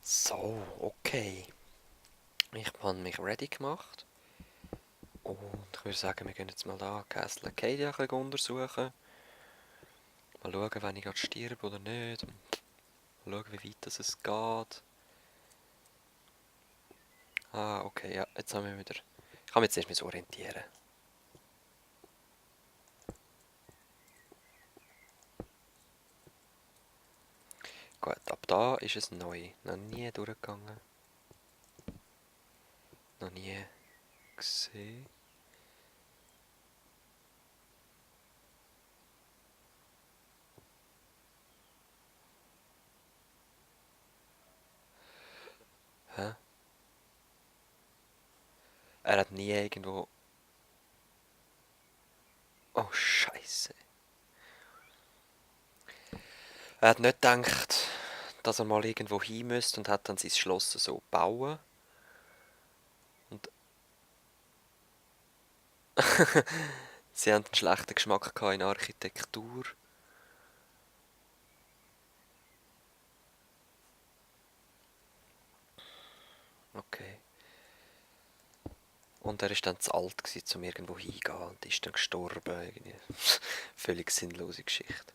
So, okay. Ich habe mich ready gemacht. Und ich würde sagen, wir gehen jetzt mal da Castle Acadia ein bisschen untersuchen. Mal schauen, wenn ich gerade sterbe oder nicht. Mal schauen, wie weit das es geht. Ah, okay, ja, jetzt haben wir wieder... Ich kann mich jetzt erst mal orientieren. Gut, ab da ist es neu. Noch nie durchgegangen. Noch nie gesehen. Hä? Er hat nie irgendwo... Oh, Scheiße. Er hat nicht gedacht, dass er mal irgendwo hin müsste und hat dann sein Schloss so gebaut. Und sie haben einen schlechten Geschmack gehabt in Architektur. Okay. Und er war dann zu alt gewesen, um irgendwo hingehen und ist dann gestorben. Irgendwie. Völlig sinnlose Geschichte.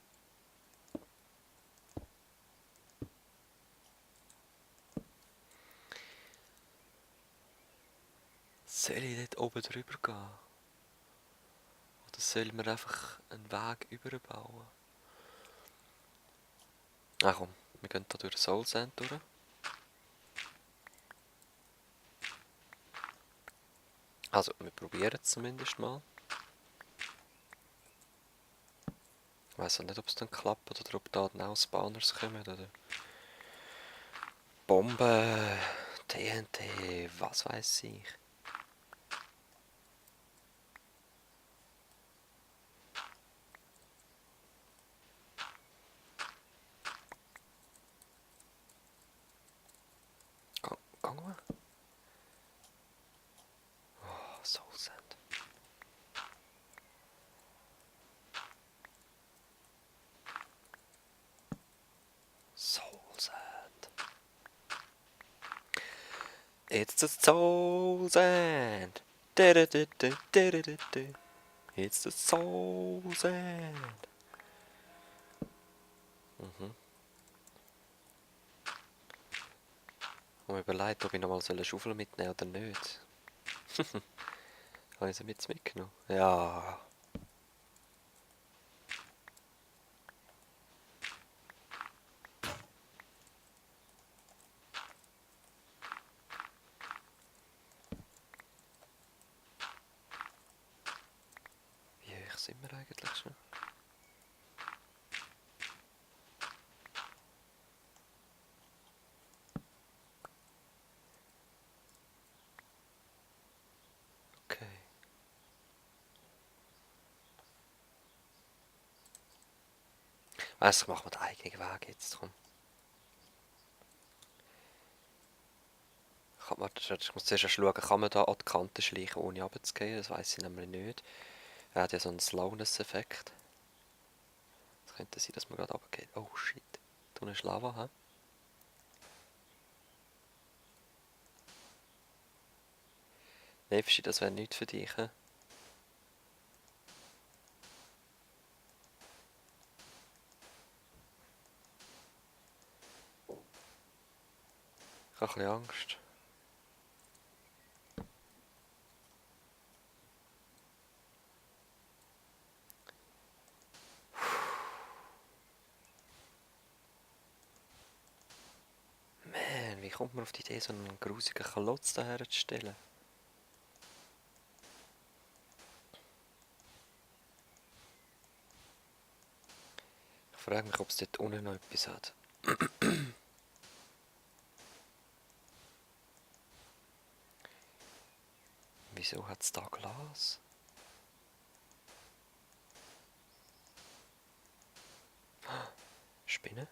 Soll ich dort oben drüber gehen? Oder soll man einfach einen Weg überbauen? Ach komm, wir gehen hier durch Soul Sand durch. Also, wir probieren es zumindest mal. Ich weiss auch nicht, ob es dann klappt oder ob da dann auch Spawners kommen oder Bomben, TNT, was weiß ich. Gehen wir? Oh, Soul Sand. Soul Sand. It's the Soul Sand. Du-du-du-du-du-du-du. It's the Soul Sand. Mhm. Und mir überlegt, ob ich nochmal eine Schaufel mitnehmen soll oder nicht. Habe ich sie mitgenommen? Ja. Wie hoch sind wir eigentlich schon? Okay. Also, ich mache mir den eigenen Weg jetzt. Komm. Ich muss zuerst schauen, kann man da an die Kante schleichen, ohne runterzugehen? Das weiß ich nämlich nicht. Er hat ja so einen Slowness-Effekt. Es könnte sein, dass man gerade runtergeht. Oh shit. Du eine Lava, hä? Nefschi, das wäre nichts für dich, hä? Ich habe ein bisschen Angst. Man, wie kommt man auf die Idee, so einen grusigen Klotz daher zu stellen? Ich frage mich, ob es dort unten noch etwas hat. Wieso hat es da Glas? Spinne?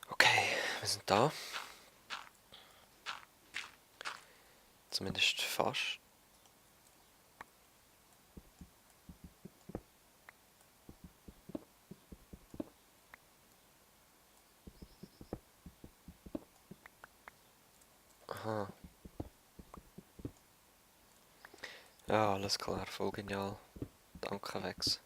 Okay, Wir sind da. Zumindest fast. Aha. Ja, alles klar, voll genial. Danke, Wex.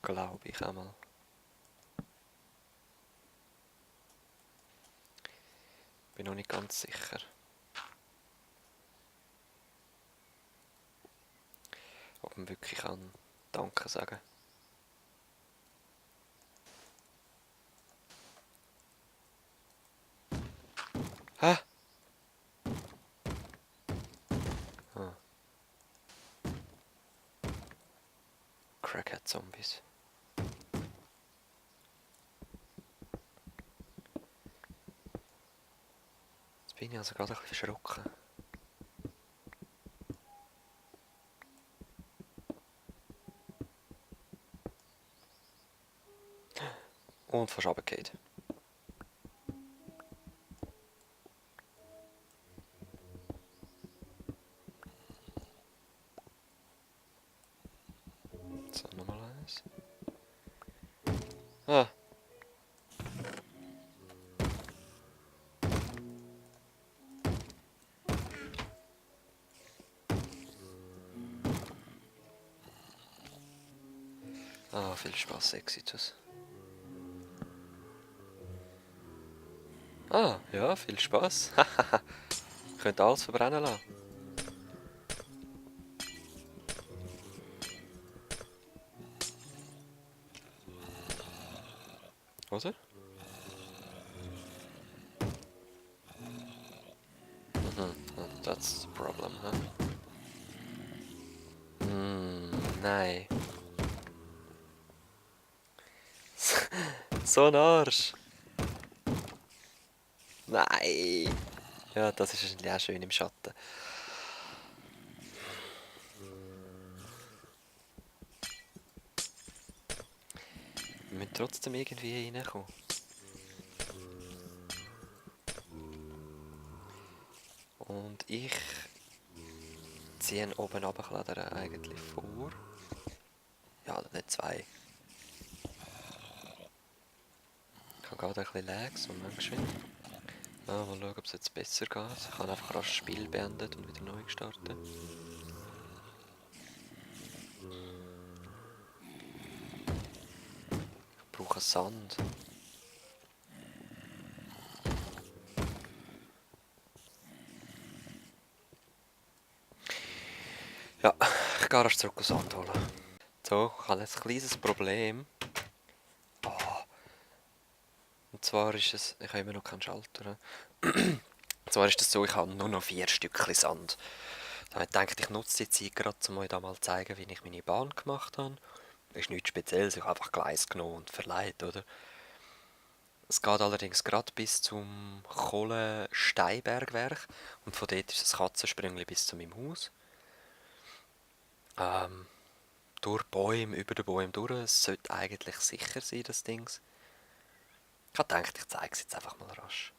Glaube ich einmal. Bin noch nicht ganz sicher. Ob man wirklich kann Danke sagen. Hä? Ah. Crackhead-Zombies. Jetzt bin ich also gerade ein bisschen erschrocken. Und fast runtergefallen. So, nochmal eins. Ah. Ah, viel Spaß, Exitus. Ah, ja, viel Spaß. Könnt alles verbrennen lassen. Oder? Mhm, that's the problem, huh? Nein. So ein Arsch. Nein. Ja, das ist wahrscheinlich auch schön im Schatten. Wir müssen trotzdem irgendwie reinkommen. Und ich ziehe ihn oben runterklettern eigentlich vor. Ja, nicht zwei. Ich habe gerade ein bisschen Lags, Moment geschwind. Ah, mal schauen, ob es jetzt besser geht. Ich habe einfach das Spiel beendet und wieder neu gestartet. Ich brauche Sand. Ja, ich gehe erst zurück Sand holen. So, ich habe jetzt ein kleines Problem. Und zwar ist es, ich habe immer noch keinen Schalter. Und zwar ist es so, ich habe nur noch 4 Stückchen Sand. Da habe ich gedacht, ich nutze die Zeit gerade, um euch da mal zu zeigen, wie ich meine Bahn gemacht habe. Das ist nichts Spezielles, ich habe einfach Gleis genommen und verleiht, oder? Es geht allerdings gerade bis zum Kohlensteinbergwerk und von dort ist das Katzensprüngli bis zu meinem Haus. Ähm, durch Bäume, über den Bäumen durch, es sollte eigentlich sicher sein, das Ding. Ich habe gedacht, ich zeige es jetzt einfach mal rasch.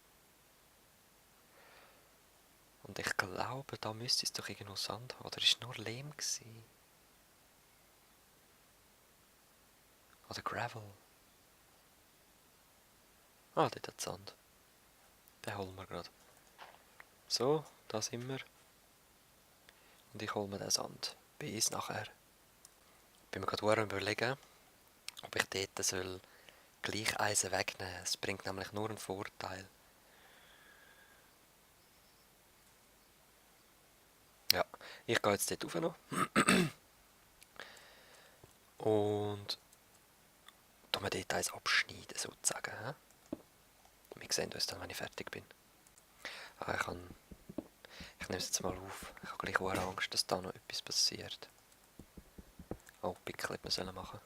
Und ich glaube, da müsste es doch irgendwo Sand haben. Oder ist es nur Lehm gewesen? Oder Gravel? Ah, dort hat Sand. Den holen wir gerade. So, da sind wir. Und ich hole mir den Sand. Bis nachher. Bin mir gerade überlegen, ob ich dort soll gleich Eisen wegnehmen soll. Es bringt nämlich nur einen Vorteil. Ja, ich gehe jetzt dort rauf noch. Und tu mir dort eins abschneiden, sozusagen. He? Wir sehen uns dann, wenn ich fertig bin. Ah, ich nehme es jetzt mal auf. Ich habe gleich auch Angst, dass da noch etwas passiert. Oh, Pickel hätte man sollen machen.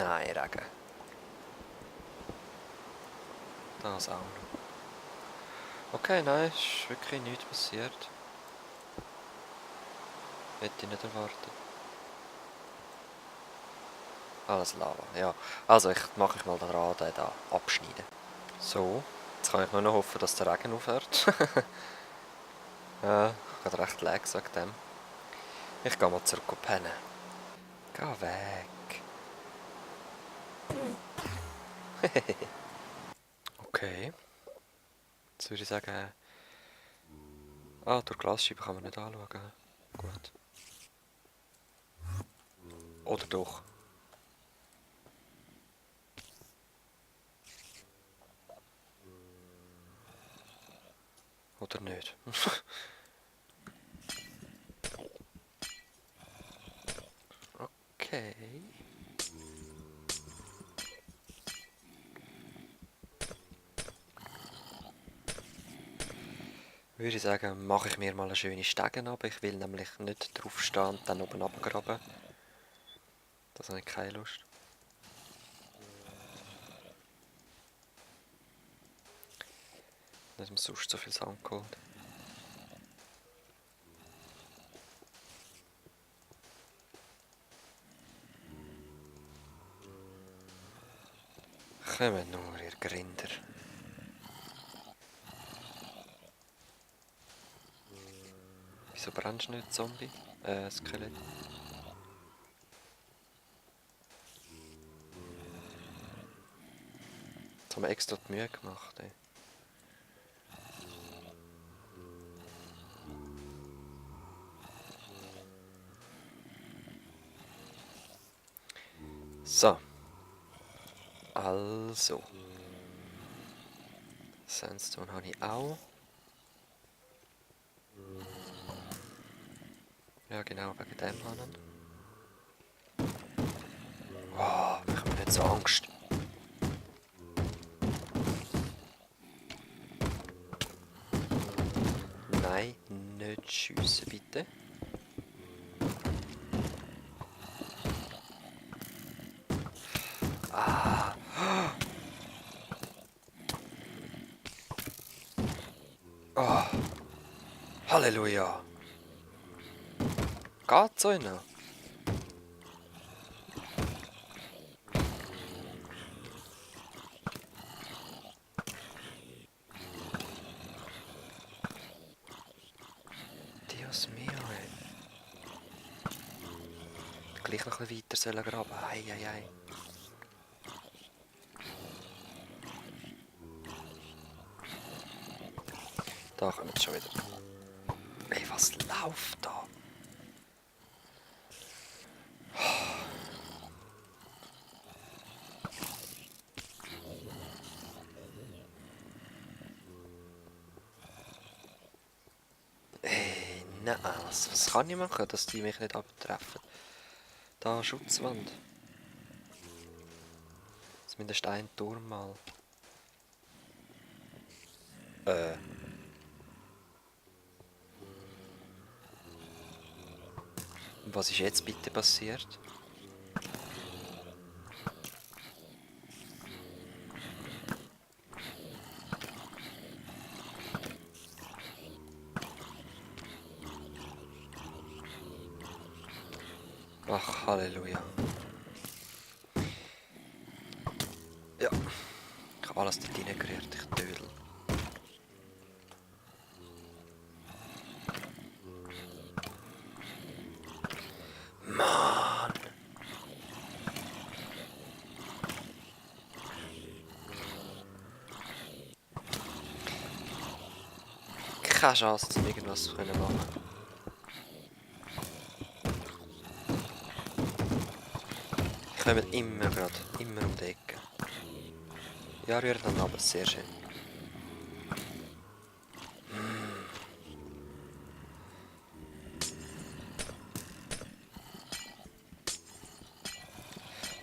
Nein, Regen. Das auch noch. Okay, nein, ist wirklich nichts passiert. Hätte ich nicht erwartet. Alles Lava, ja. Also, mache ich mal dran, den da abschneiden. So, jetzt kann ich nur noch hoffen, dass der Regen aufhört. Ja, ich habe recht leer gesagt dem. Ich gehe mal zurück pennen. Geh weg. Okay. Jetzt würde ich sagen... Ah, durch Glasscheibe kann man nicht anschauen. Gut. Oder doch. Oder nicht. Okay. Würde ich sagen, mache ich mir mal eine schöne Stege ab. Ich will nämlich nicht drauf stehen und dann oben abgraben. Das habe ich keine Lust. Nicht mehr sonst so viel Sand geholt. Kommen nur, ihr Grinder. Wieso brennst du nicht, Zombie? Skelett. Jetzt haben wir extra die Mühe gemacht, ey. So. Also. Sandstone habe ich auch. Ja, genau, wegen dem Hannen. Oh, mach mir nicht so Angst. Nein, nicht schiessen, bitte. Ah. Oh. Halleluja. Geht's so noch? Dios mio, ey. Gleich noch ein bisschen weiter sollen graben. Ei, ei, ei. Da kommen wir schon wieder. Ey, was läuft da? Ey, nein, was kann ich machen, dass die mich nicht abtreffen? Da, Schutzwand. Zumindest ein Turm mal. Was ist jetzt bitte passiert? Ach, Halleluja. Ja, ich habe alles dort reingerührt, ich Dödel. Mann! Keine Chance, um irgendwas zu machen. Ich komme immer um die Ecke. Ja, rührt dann aber sehr schön.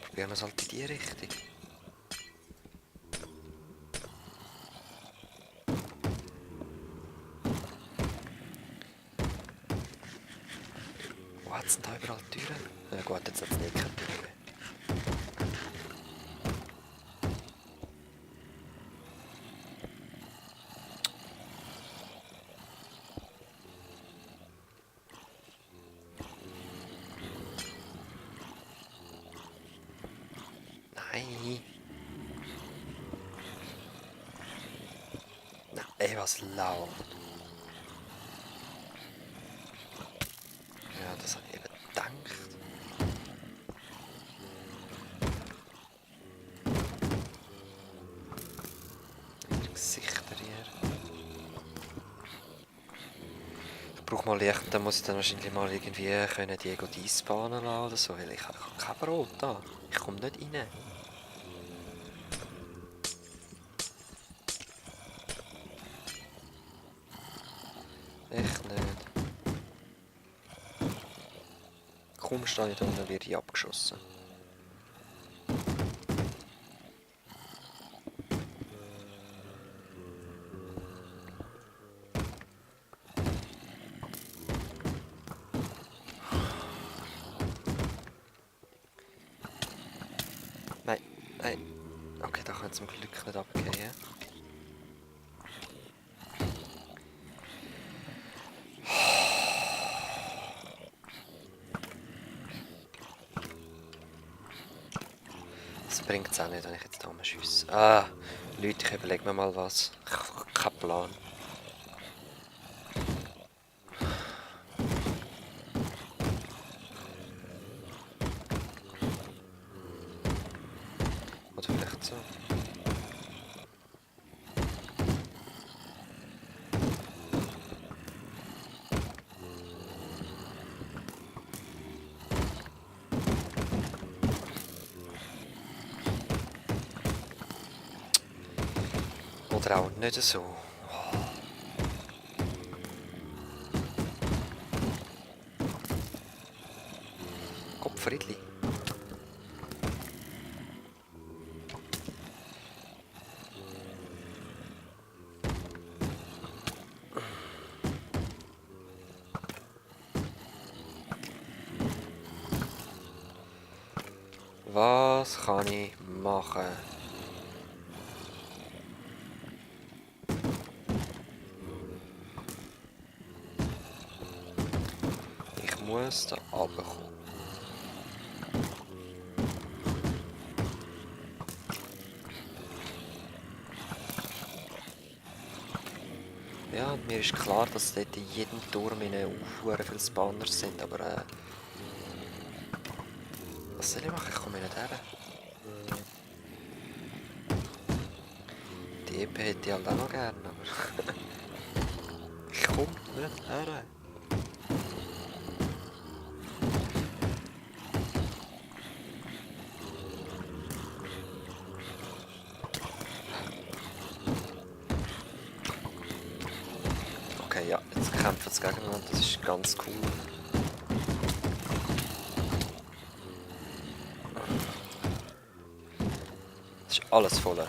Probieren wir es halt in die Richtung. Wo hat es denn da überall Türen? Ja gut, jetzt hat es nicht keine Türen mehr. Nein, ey, was läuft? Ja, das habe ich eben gedacht. Die Gesichter hier. Ich brauche mal Licht, dann muss ich dann wahrscheinlich mal irgendwie können Diego dispanen lassen oder so, weil ich habe kein Brot da. Ich komme nicht rein. Echt nicht. Kaum stehe ich da unten, werde ich abgeschossen. Nein, nein. Okay, da kann ich zum Glück nicht abgehen. Das bringt es auch nicht, wenn ich jetzt da schiesse. Ah, Leute, ich überlege mir mal was. Ich habe keinen Plan. Oder vielleicht so. Oder auch nicht so. Gottfriedli. Was kann ich machen? Ich muss da runterkommen. Ja, mir ist klar, dass dort in jedem Turm in viele Spawner sind, aber was soll ich machen? Ich komme nicht her. Die EP hätte ich halt auch noch gerne, aber ich komme nicht her. Okay, ja, jetzt kämpfen sie gegeneinander, das ist ganz cool. Das ist alles voll.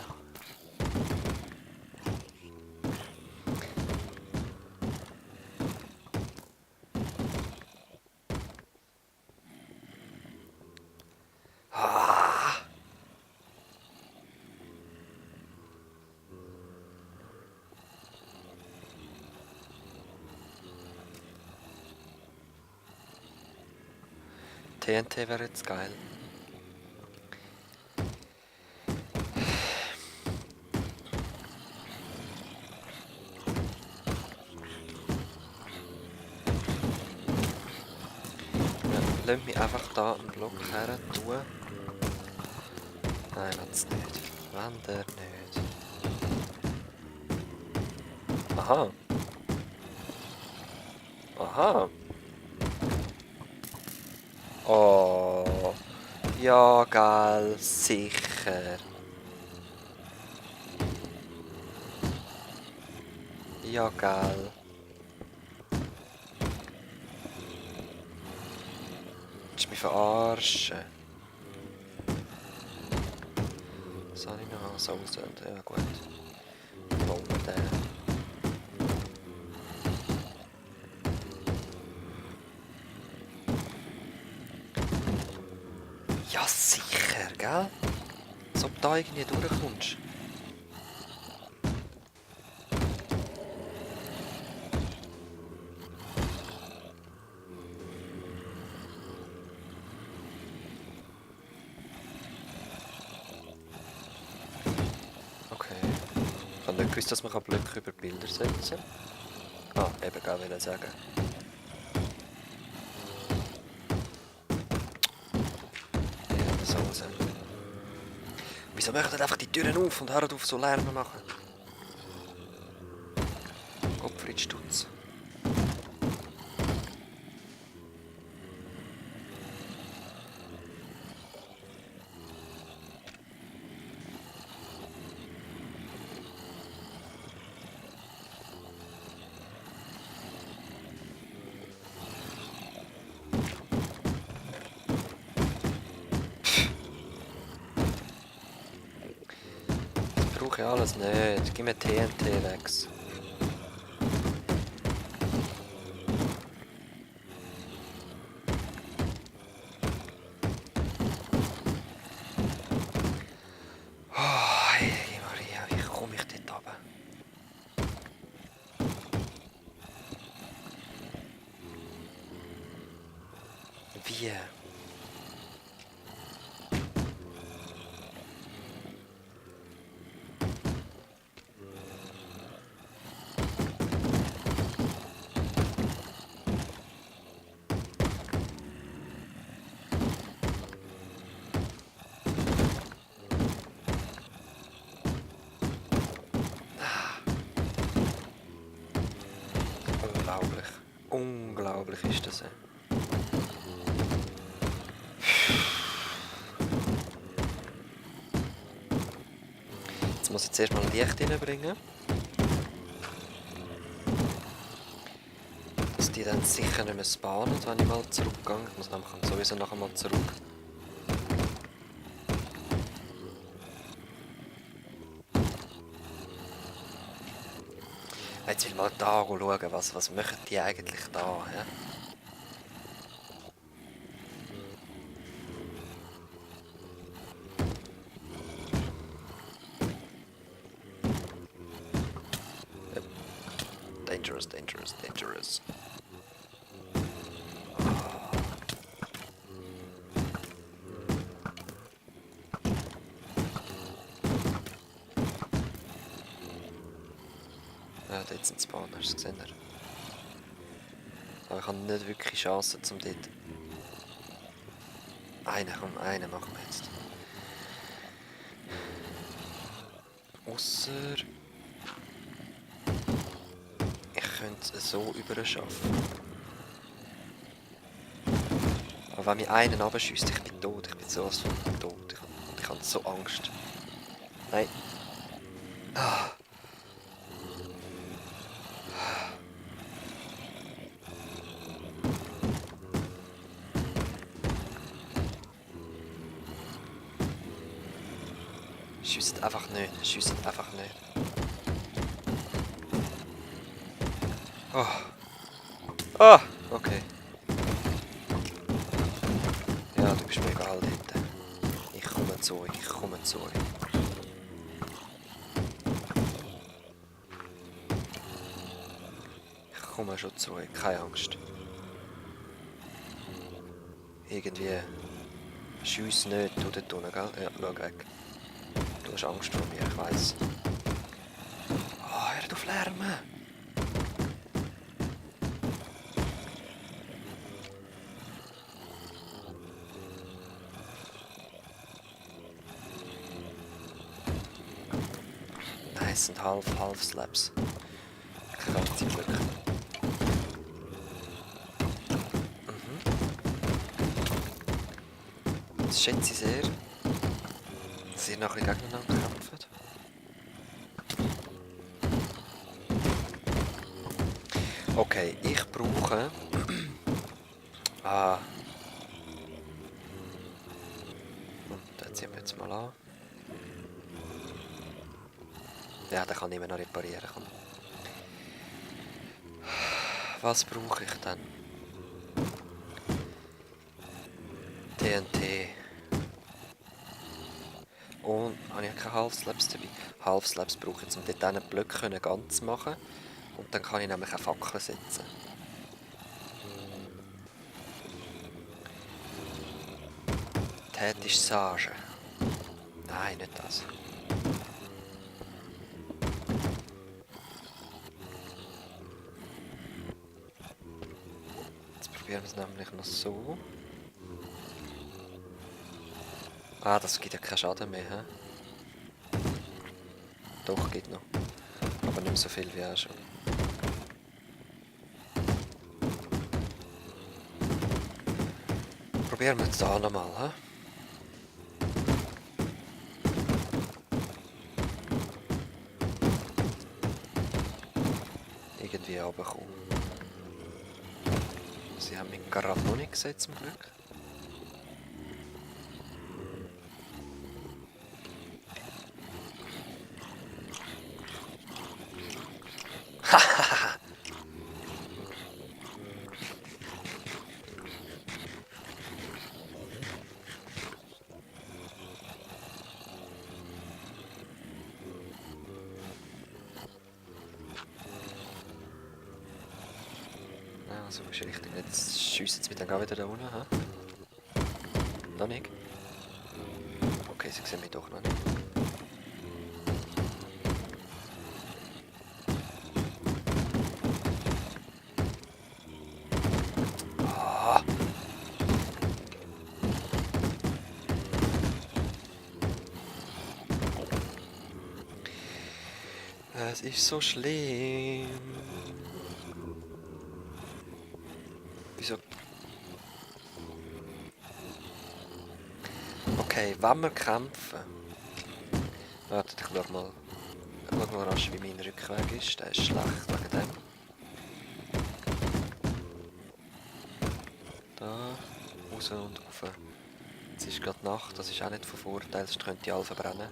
Ah! TNT wäre jetzt geil. Ja, lass mich einfach da einen Block her tun. Nein, das nicht. Wenn der nicht. Aha. Aha. Oh. Ja, geil. Sicher. Ja, geil. Willst du mich verarschen? Was habe ich noch? Soulsend. Ja, gut. Wollen wir den. Ja, sicher, gell? Als ob du da irgendwie durchkommst. Ich habe nicht gewusst, dass man Blöcke über Bilder setzen kann. Ah, eben, gar will ich sagen. Ja, so sein. Wieso machen einfach die Türen auf und hören auf so Lärm machen? Gottfried Stutz. Das brauche ich alles nicht. Gib mir TNT, Lex. Oh, Heilige Maria, wie komme ich dort runter? Wie? Unglaublich. Unglaublich ist das. Jetzt muss ich zuerst mal Licht reinbringen. Dass die dann sicher nicht mehr spawnen, wenn ich mal zurückgehe. Ich muss nämlich sowieso nachher mal zurück. Jetzt will ich mal da schauen, was machen die eigentlich da? Ja? Dangerous, dangerous, dangerous. Ja, dort sind Spawner, hast du gesehen? Aber ich habe nicht wirklich Chancen, um dort... Einen machen wir jetzt. Ausser... Ich könnte es so überschaffen. Aber wenn mich einen abschießt, ich bin tot. Ich bin sowas von tot. Ich habe so Angst. Nein. Ah. Schießt einfach nicht. Schießt einfach nicht. Oh. Ah, okay. Ja, du bist mega alt hinten. Ich komme zu euch, ich komme zu euch. Ich komme schon zu euch, keine Angst. Irgendwie... Schiess nicht, du dort unten, gell? Ja, schau weg. Du hast Angst vor mir, ich weiss. Oh, hört auf Lärmen! Nein, es sind Half-Slaps. Kein ganzes Glück. Das schätze ich sehr, dass ihr noch ein bisschen gegeneinander kämpft. Okay, ich brauche... Den ziehen wir jetzt mal an. Ja, den kann ich immer noch reparieren. Komm. Was brauche ich denn? TNT. Und habe ich keine Half-Slabs dabei? Half-Slabs brauche ich, um dort diese Blöcke ganz zu machen. Und dann kann ich nämlich eine Fackel setzen. Tätisch Sage. Nein, nicht das. probieren wir es nämlich noch so. Ah, das gibt ja keinen Schaden mehr, hä? Doch, geht noch. Aber nicht mehr so viel wie auch schon. Probieren wir es da nochmal, hä? Irgendwie runterkommen. Sie haben mich gerade noch nicht gesehen, zum Glück. Ja, so ist richtig. Jetzt schiessen sie mich dann auch wieder da unten, hä? Noch nicht? Okay, sie sehen mich doch noch nicht. Ah! Es ist so schlimm. Wieso? Okay, wenn wir kämpfen. Warte, ich schau mal rasch, wie mein Rückweg ist. Der ist schlecht wegen dem. Da, raus und rauf. Jetzt ist gerade Nacht, das ist auch nicht von Vorteil, sonst könnte ich alle verbrennen.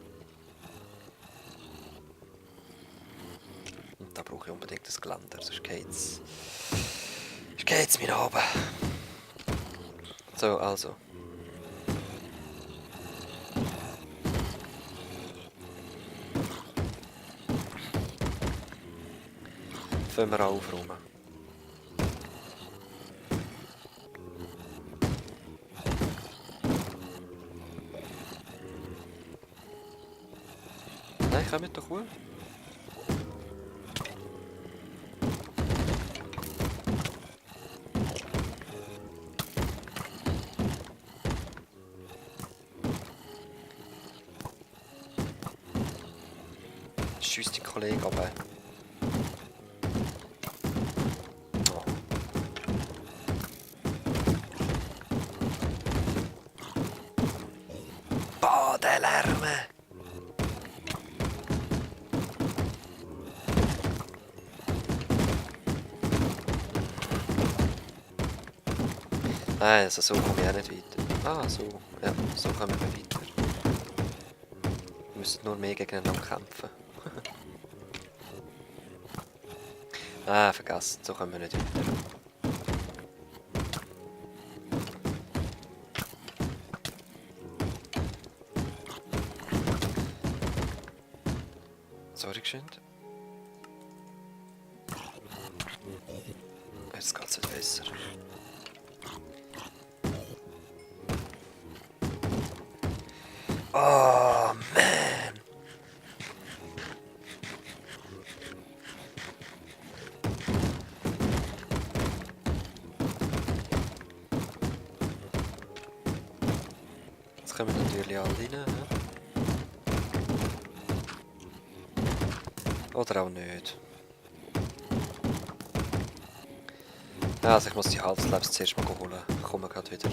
Und da brauche ich unbedingt das Geländer, sonst geht's mir nach oben. So, also. Fangen wir an aufräumen. Nein, kommt doch wohl. Schießt die Kollegen aber. Oh. Boah, der Lärm! Nein, also so komme ich auch nicht weiter. Ah, so. Ja, so kommen wir weiter. Wir müssen nur mehr gegeneinander kämpfen. Ah, vergessen, so kommen wir nicht weiter. Sorry, geschwind. Jetzt geht's wieder besser. Oh, man! Jetzt kommen natürlich alle rein. Ja? Oder auch nicht. Ja, also ich muss die Halbslabs zuerst mal holen. Ich komme gerade wieder.